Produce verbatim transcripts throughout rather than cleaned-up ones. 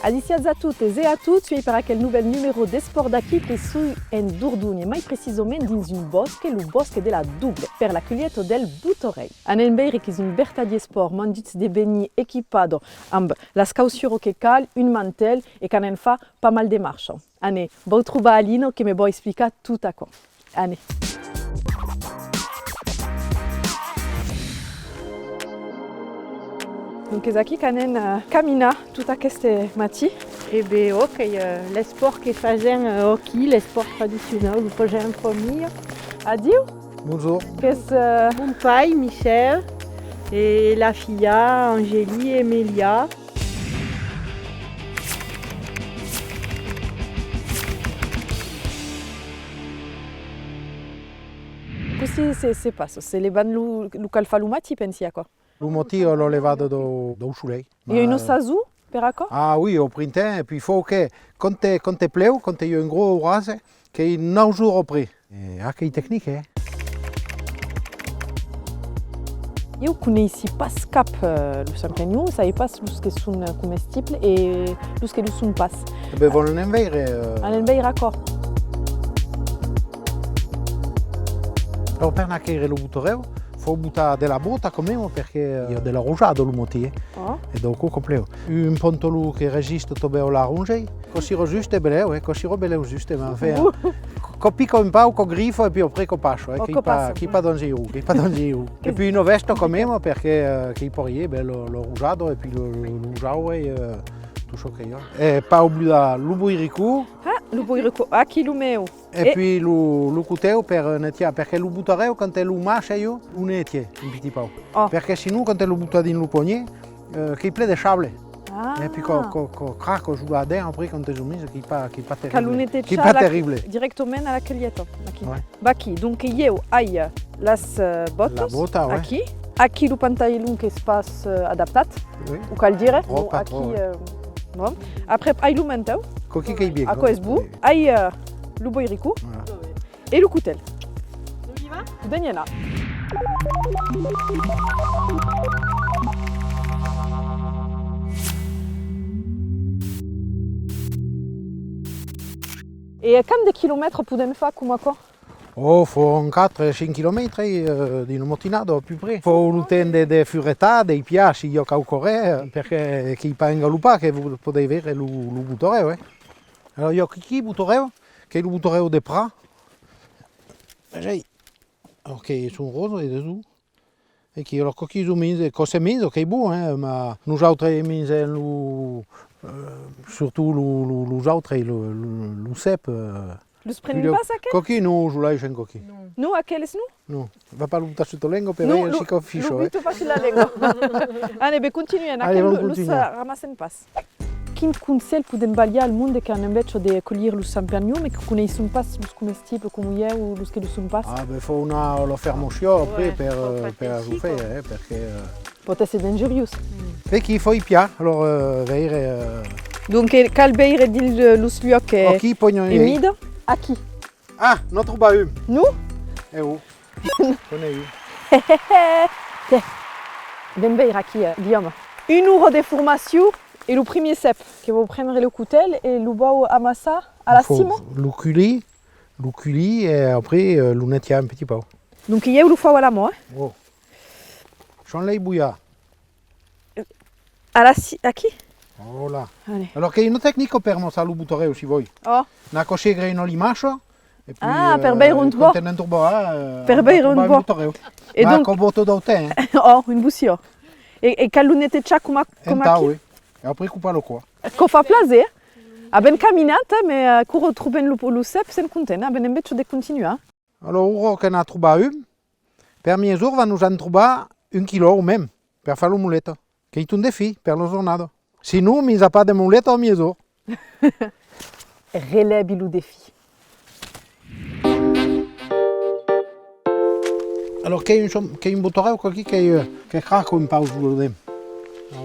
Adissiatz a totes e a tots, uèi per aquel novèl numèro d'Espòrt d'aquí que soi en Dordonha, mai precisament dins un bòsc, lo bòsc de la Dobla, per la culheta del Botarèu. Anem veire qu'es un vertadièr espòrt, manduts de venir equipada amb las cauçuras que cal, un mantèl e qu'anem far pas mal de marcha. Anem, vau trobar Alina que me vau explicar tot aquò. Anem. Donc es aquí qu'anem, eh, caminar tot aqueste matin. E ben, òc, eh, l'espòrt que fasèm, eh, aquí, l'espòrt tradicionau, lo fasèm en familha. Adiu. Bonjour. Qu'es, eh, mon pair, Michel, e la filha, Angélie e Melia. Cossí se, se passa? Se levan lo, lo cal far lo matin, pensi, aquò? Lo matin, a la levada dau, dau solelh. I a una sason per aquò? Ah oui, au printemps, e puèi fau que, quand te, quand te plèu, quand i a un gròs auratge, qu'ei nòu jorns après. E, ah, qu'ei tecnic, eh? Ieu coneissi pas cap, eh, lo champignons, sai pas los que son, eh, comestibles e los que lo son pas. E ben, vòlon en veire, eh. Anem veire aquò. Alòrs, per anar quèrre lo botarèu, fau botar de la bòta quand même, perque, eh, i a de la rosada lo matin, eh. Oh. E donc, au complet. Un pantalon que resista tanben a la rongèr. Quò sirà just e belèu, eh, quò sirà belèu just, mas enfin, eh, quò pica un pauc, quò grifa, e puèi après quò passa, eh, qu'ei pas, qu'ei pas dangierós, qu'ei pas dangierós. E puèi una vèsta quand même, perque, eh, qu'ei parier, ben, lo, la rosada, e puèi lo, lo, los auelhs, eh, tot çò que i a. E pas oblidar lo boiricon. Ah, lo boiricon, aquí lo meu. E puèi lo, lo cotèu per, eh, netiar, perque lo botarèu, quand es lo mash, eh, ieu, lo netiar un pitit pauc. Oh. Perque sinon, quand es lo botar dins lo panièr, eh, qu'ei plen de sable. Ah. E puèi quò, quò, quò craca sus la dent, après, quand es umide, qu'ei pas, qu'ei pas terrible. Cal lo netejar, qu'ei pas terrible, dirèctament a la culheta, aquí. Ouais. Vaquí, donc ieu ai las, eh, bòtas, la bòta, ouais, aquí. Aquí lo pantalon qu'es pas, eh, adaptat, oui, o cal dire. Tròp, bon, pas aquí, tròp, ouais. Eh, bon. Après, ai lo mantèu. Coquí qu'ei bien. Aquò es bon. Oui. Ai, eh, lo boiricon. Voilà. E lo cotèl. Podèm i anar. E quant de quilomètres podèm far coma aquò? Oh, fau quatre, cinc quilomètres, eh, dins una matinada, à peu près. Fau lo temps de, de furetar, d'espiar si i a quauqua ren, eh, perque qu'ei pas en galopar que vos podètz veire lo, lo botarèu, eh. Alòrs, i a aquí botarèu, qu'ei lo botarèu de Prat. Vegètz. Ok, son ròses e dessús. E aquí, alòrs, coquí, ieu minge, quò se minge, qu'ei bon, eh, mas nosautres minjam lo, eh, surtot lo, lo, los autres, lo, lo, lo cèp, eh. Los prenem pas, aqueles? Coquí, non, los laissam coquí. Non, aqueles non? Non, va pas lo botar sus ta lenga, per veire si quò ficha, eh. Non, lo bute pas sus la lenga. Anem, ben, continuem, aqueles los ramassem pas. Quin conselh podèm balhar al monde qu'an enveja de colhir los champignons, mas que coneisson pas los comestibles coma ieu o los que lo son pas? Ah, ben, fau anar a la farmacia après per, per los faire, eh, perque, eh, pòt èsser dangerós. Perqué fau espiar, alòrs, eh, veire, eh. Donc, eh, cal veire dins, eh, los luòcs, eh, umides. Aquí, pòt i en aver. Aquí. Ah, n'ai trobat un. Non? E ò. Conegut. Tè. Ven veire aquí, eh, Guillaume. Una ora de formacion e lo primièr cèp, que vau prendre lo cotèl e lo vau amassar a la cima. Lo culhir, lo culhir e après, eh, lo netiar un pitit pauc. Donc, ieu lo fau a la man, eh? Oh. Son lei bolhar. A la ci-, aquí? Voilà. Allez. Alòrs, qu'ei una tecnica per amassar lo botarèu, si vòls. Oh. N'as quò segre una limaça, e puèi, eh, per veire ont va. Quand te n'en trobas, eh, per veire ont va. Botarèu. E donc, aquò bota dau temps, eh. Oh, un bocin. E, e cal lo netejar coma, coma aquí? Entau, oui. E après copar lo còr. Quò fa plaser. Avèm caminat, eh, mas, eh, quora trobam lo, lo cèp, sèm contents, eh, avèm enveja de continuar. Alòrs, aura que n'as trobat un, per miègjorn, nos an trobar un quilò o mème, per far lo molet. Qu'ei ton defí per la jornada. Sinon, minja pas de molet a miègjorn. Relèvi lo defí. Alòrs, qu'ei un som-, qu'ei un botarèu, quò aquí, qu'ei, eh, que craca un pauc sus lo dent.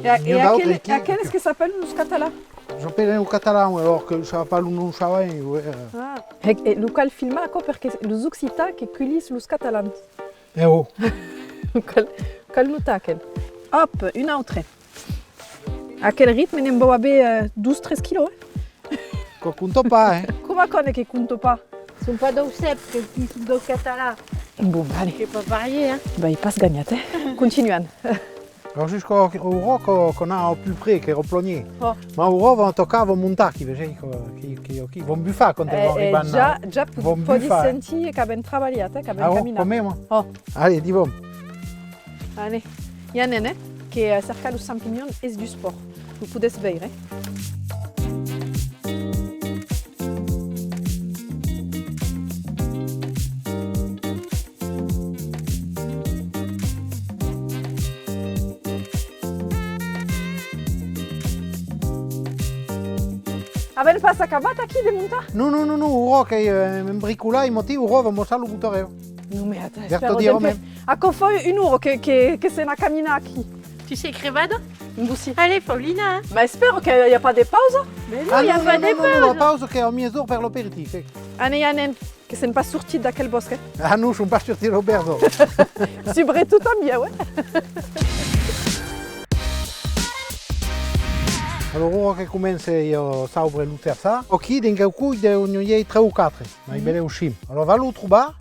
E a-, e aquel-, aqueles que s'apèlan los catalans? S'apèlan los catalans, alòrs que sap pas lo nom, sap pas, eh. Ah. E, e lo cal filmar, aquò, perque los occitans que culhís los catalans. E ò. Cal, cal notar aquel. Òp, un autre. Aquel ritme ne'n vau aver, eh, dos, tres quilòs, eh? Que compta pas, eh? Coma aquò que compta pas? Son pas dau cèp, que son dau català. Bon, allez. Que pas parier, eh? Vai pas ganhat, eh? Continuam. Alòrs, just qu'aurò que, qu'anam au pus près, qu'èra plonier. Oh. Mas aurò vam tocar, vam montar aquí, vesètz, que, que, que, aquí, vam bufar quand vam arribar. Eh, eh, ja, ja pòdi sentir qu'avèm trabalhat, eh, qu'avèm caminat. Ah, quand même, eh? Oh. Allez, divam. Allez, i anem, eh, que, eh, cercar los champignons es d'espòrt. Lo podètz veire, eh? Avèm pas acabat aquí de montar? Non, non, non, non, aurò qu'ei, eh, un bricolat, e motiu, aurò vam mossar lo botarèu. Non, mais attends, espèra, aquò fa una ora que, que, que sèm a caminar aquí. Tu sei crevada? Un bocin. Allez, Paulina, hein? Mas espèra que i a pas de pausa. Mais non, ah, i a pas de pausa. La pausa qu'ei a miègjorn per l'aperitif, eh. Anem, anem, que sèm pas sortits d'aquel bòsc, eh. Ah non, som pas sortits de l'auberge. Subretot amb ieu, eh. Alòrs, aurò que comence, eh, saupre lo terçar. Aquí, dins quauqu'un, deu n'i ei tres o quatre, mai belèu cinc. Alòrs, va lo trobar,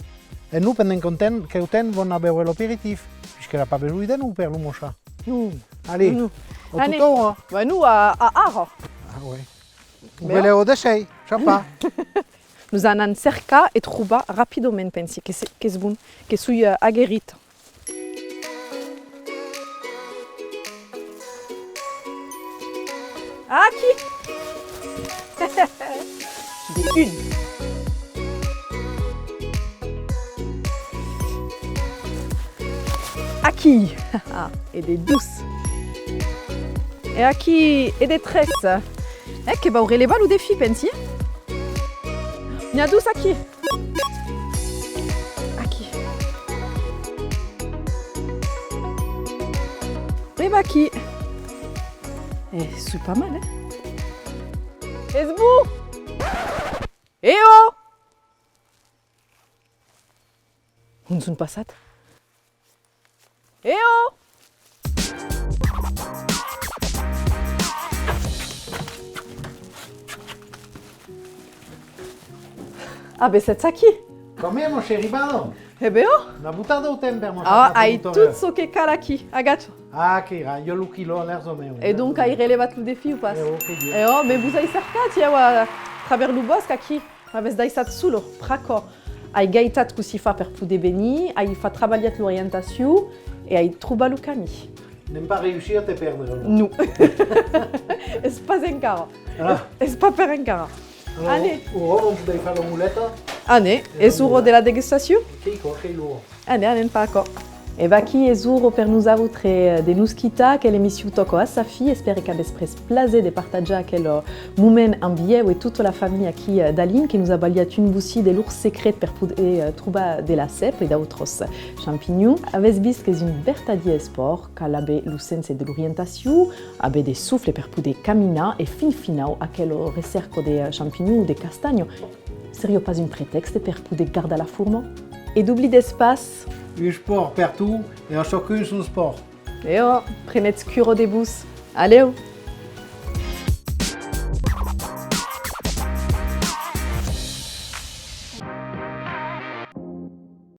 e non, pendent quauqu'un temps, vam anar beure l'aperitif, puisque l'a pas besonh de non per lo mossar. Non. Allez, non, non. A tota ora. Bah, non, a, a ara. Ah ouais. Belèu de sei, sai pas. Nos anam cercar e trobar rapidament, pensi, que se, qu'es bon, que soi, eh, aguerrida. Aquí! De un. Aquí! E de dos. E aquí, e de tres. Eh, que vau relevar lo defi, pensi, eh? N'i a dos aquí. Aquí. E vaquí. Eh, soi pas mal, eh? Es bon! E ò! On son passats? E ò! Ah, ben, sètz aquí. Quand même, mon chéri, pardon. E ben, ò! N'a botat dau temps per mossar. Ah, ai tot çò que cal aquí. Agacha. Ah, que gra, i a lo quilò, l'èra meu. E donc, ai relevat lo defi o pas? E ò, que dieu. E ò, ben, vos ai cercat, ieu, a travèrs lo bòsc aquí. M'avètz daissat sola, pr'aquò. Ai gaitat cossí far per poder venir, ai fat trabalhat l'orientacion e ai trobat lo camin. N'èm pas reüssit a te pèrdre, alòrs. Non. Es pas encara. Ah. Es, es pas per encara. Alòrs, allez. Aurò, on podèm far la moleta. Allez, es ora de la degustacion? Qu'ei aquò, qu'ei l'ora. Anem, anem far aquò. E vaquí es ora per nosautres, eh, de nos quitar. Aquela emission tòca a sa fin. Espèri qu'avètz pres plaser de partatjar aquel, eh, moment amb ieu e tota la familha aquí, eh, d'Alin, que nos a balhat un bocin de lor secret per poder, eh, trobar de la cèp e d'autres champignons. Avètz vist qu'es un vertadièr espòrt, cal aver lo sens de l'orientacion, aver de sofle per poder caminar e fin finau aquela recèrca de, eh, champignons o de castanhas. Seriá pas un pretèxte per poder gardar la forma? E doblidetz pas! Un espòrt per tot e a chacun son espòrt. E ò, prenetz cura de vos. Alèu,